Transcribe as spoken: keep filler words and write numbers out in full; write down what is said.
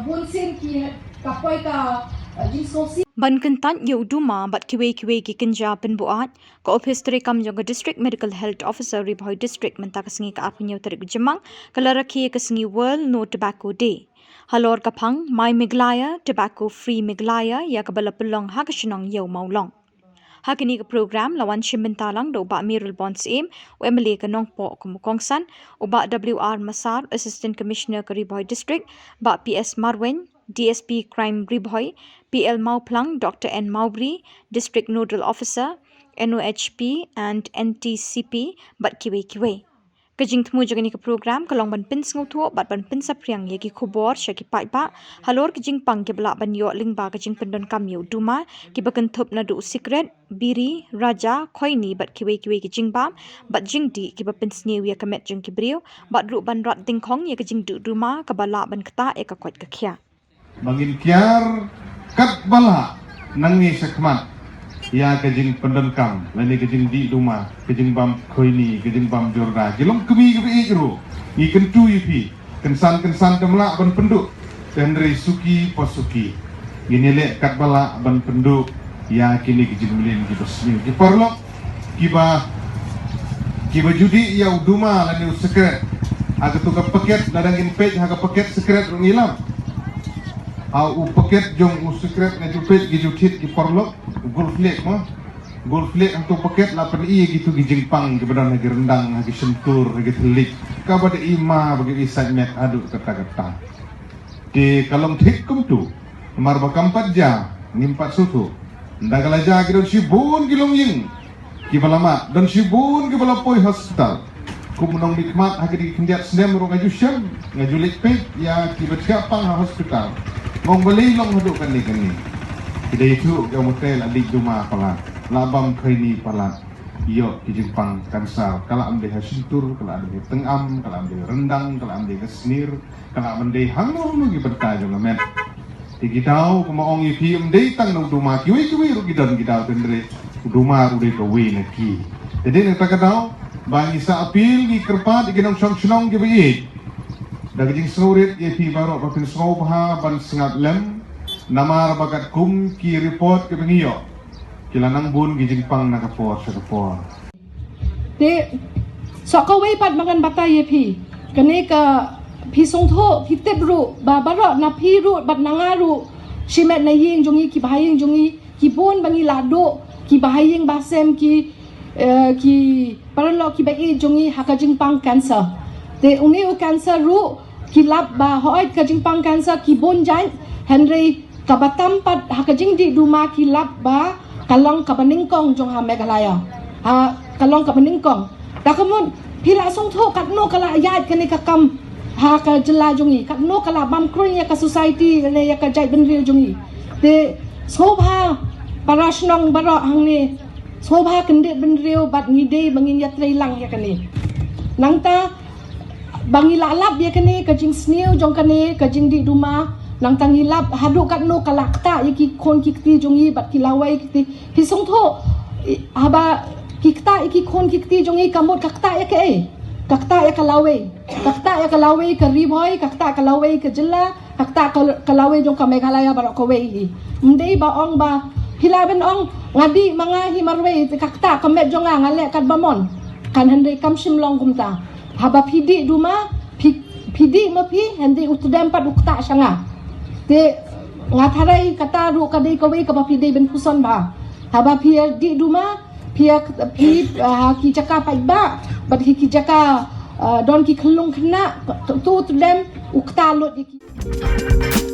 Bun sien ki ka poi ka, uh, jingsngewsih. Ban kyntait ïa u duma bad kiwei kiwei ki kynja pynbuaid, ka ophis treikam jong ka District Medical Health Officer Ri Bhoi District mynta ka sngi ka arphew hynñiew tarik u Jymmang ka la rakhe ïa ka sngi World No Tobacco Day. Halor ka phang My Meghalaya, Tobacco Free Meghalaya, ïa kaba la pynlong ha ka shnong Ïew Mawlong. Ha kane ka program la wan shim bynta lang da u Bah Mayralborn Syiem, u M L A ka Nongpoh kum u kongsan, u Bah W R Massar, Assistant Commissioner ka Ri Bhoi District, Bah P S Marwein, D S P Crime Ri Bhoi, P L Mawphlang, Doctor N Mawbri, District Nodal Officer, N O H P and N T C P, bad kiwei kiwei. Ka jingthmu jong kane ka program ka long ban pynsngewthuh bad ban pynsaphriang ïa ki khubor sha ki paidbah halor ki jingpang kiba lah ban ïoh lyngba ka jingpyndonkam ïa u duma, kiba kynthup naduh u sikret, biri, raja, khoini bad kiwei kiwei ki jingbam bad jingdih kiba pynsniew ïa ka met jong ki briew, bad ruh ban rat dyngkhong ïa ka jingduh duma kaba lah ban ktah ïa ka koit ka khiah. Ba ngin kiar katba lah nangne shakhmat ïa ka jingpyndonkam lane ka jingdih duma, ka jingbam khoini, ka jingbam jorda, ki long kmie kiba ïeit ruh. Ngi kyntu ïa phi, kynsan kynsan te ym lah ban pynduh, te hynrei suki pa suki ngin ïaleh katba lah ban pynduh ïa kine ki jingmlien kiba sniew. Ki paralok kiba, kiba ju dih ïa u duma lane u sikret, ha kato ka paket, lada ngin peit ha ka paket sikret ruh ngi lap, ha u paket jong u sikret nga ju peit, ki ju thied, ki paralok, u Gold Flake mo, Gold Flake, ha kato paket la pyni ïa kito ki jingpang kiba don ha ki ryndang, ha ki shyntur, ha ki thylliej, kaba dei ma ba ki i sait met haduh katta katta. Te ka long thik kumto, namar ba kam pat jia, ngim pat sngewthuh. Ynda ka la jia ki don shibun ki longïing kiba la mad, don shibun kiba la poi hospital. Kum u nongmihkhmat, ha kine ki khyndiat snem ruh nga ju shem, nga ju leit peit ïa kiba thiah pang ha hospital. Nga ong balei long haduh kane kane. Ki da ïathuh, ki ong te la dih duma palat, la bam khoini palat, ïoh ki jingpang cancer, ka lah ban dei ha shyntur, ka lah ban dei ha tyngam, ka lah ban dei ha ryndang, ka lah ban dei ha snier, ka lah ban dei hangno hangno ki bynta jong ka met. Te ki daw, kumba ong ïa phi, ym dei tang na u duma, kiwei kiwei ruh ki don ki daw, te hynrei u duma ruh u dei kawei na ki. Te dei na kata ka daw ba ngi sa appeal, ngi kyrpad ïa ki nongshong shnong kiba ïeit, da ka jingsngewrit ïa phi baroh ba phin sngewbha ban sngap lem, namar ba katkum ki report kiba ngi ïoh, ki la nang bun ki jingpang na ka por sha ka por. Te shuh kawei pat ba ngan batai ïa phi, kane ka, phi sngewthuh, phi tip ruh ba baroh na phi ruh bad na nga ruh, shimet na ïing jong ngi, ki bahaïing jong ngi, ki bun ba ngi la duh, ki bahaïing bahasem, ki, eh, ki paralok kiba ïeit jong ngi ha ka jingpang cancer. Te une u cancer ruh ki lap ba hooid ka jingpang cancer ki bun jait, hynrei kaba tam pat ha ka jingdih duma ki lap ba ka long kaba nyngkong jong ha Meghalaya. Ha, ka long kaba nyngkong. Da ka mut phi la sngewthuh katno ka la ïaid kane ka kam ha ka jylla jong ngi, katno ka la bam kruiñ ïa ka society ne ïa ka jaitbynriew jong ngi. Te sngewbha para shnong baroh hangne, sngewbha kyndit bynriew bad ngi dei ba ngin ïatrei lang ïa kane. Nangta ba ngi la lap ïa kane ka jingsniew jong kane ka jingdih duma, nangta ngi lap haduh katno ka la ktah ïa ki khun ki kti jong ngi bad ki lawei ki kti. Phi sngewthuh, i, haba ki ktah ïa ki khun ki kti jong ngi, ka mut ka ktah ïa kaei? Ka ktah ïa ka lawei. Ka ktah ïa ka lawei ka Ri Bhoi, ka ktah ka lawei ka jylla, ka ktah ka, ka lawei jong ka Meghalaya baroh kawei hi. Ym dei ba ong ba phi lah ban ong nga dih ma nga hi marwei, te ka ktah ka met jong nga, nga leh katba mon. Kan hynrei kam shym long kumta. Haba phi dih duma, phi, phi dih ma phi, hynrei u tdem pat u ktah sha nga. Te nga tharai kata ruh ka dei kawei kaba phi dei ban puson bha. Haba phi dih duma, phi, phi, ah, ha ki jaka paidbah bad ha ki jaka, ah, don ki khyllung khynnah, tu, tu tdem u ktah lut ïa ki.